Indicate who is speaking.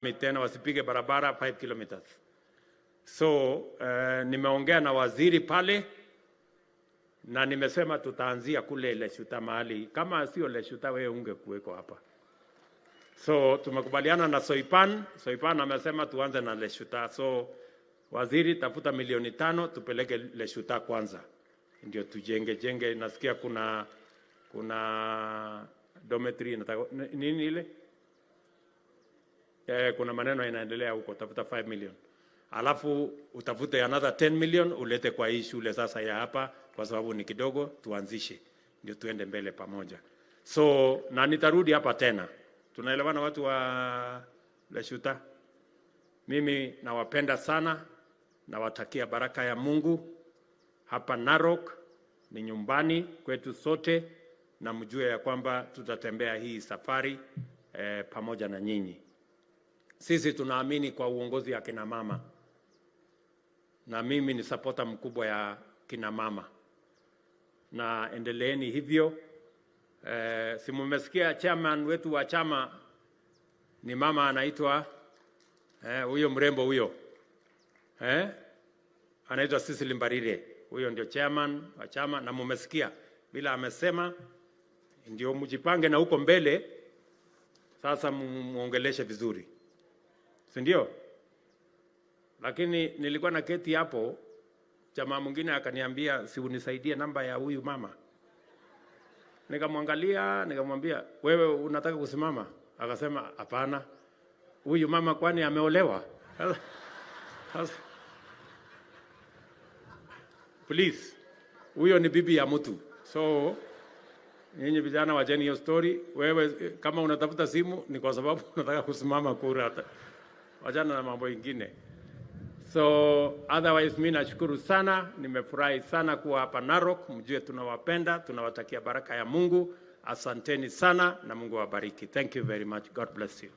Speaker 1: Tena wasipige barabara 5 kilometers. So nimeongea na waziri pale na nimesema tutaanzia kule Leshuta mahali, kama sio Leshuta wewe ungekuweko hapa. So tumekubaliana na Soipan. Soipan amesema tuanze na Leshuta. So waziri, tafuta milioni 5 tupeleke Leshuta kwanza, ndio tujenge jenge. Nasikia kuna dormitory inataka nini ile kuna maneno inaendelea huko, tafuta 5 million alafu utafute another 10 million ulete kwa hii shule sasa ya hapa, kwa sababu ni kidogo, tuanzishe ndio tuende mbele pamoja. So na nitarudi hapa tena. Tunaelewana watu wa Leshuta? Mimi nawapenda sana, nawatakia baraka ya Mungu. Hapa Narok ni nyumbani kwetu sote, na mjue ya kwamba tutatembea hii safari pamoja na nyinyi. Sisi tunaamini kwa uongozi ya kina mama, na mimi ni supporter mkubwa ya kina mama, na endeleeni hivyo. Si mumesikia chairman wetu wa chama ni mama anaitwa huyo mrembo huyo anaitwa Cecily Mbarire, huyo ndio chairman wa chama, na mumesikia bila amesema, ndio mjipange na huko mbele sasa muongeleshe vizuri, si ndio? Lakini nilikuwa na keti hapo, jamaa mwingine akaniambia, si unisaidie namba ya huyu mama. Nikamwangalia, nikamwambia, wewe unataka kusimama? Akasema hapana. Huyu mama kwani ameolewa? Sasa, please, huyo ni bibi ya mtu. So nyinyi vijana wacheni hiyo story. Wewe kama unatafuta simu ni kwa sababu unataka kusimama kura, wachana na mambo ingine. So otherwise mi nashukuru sana, nimefurahi sana kuwa hapa Narok. Mjue tunawapenda, tunawatakia baraka ya Mungu. Asanteni sana na Mungu awabariki. Thank you very much. God bless you.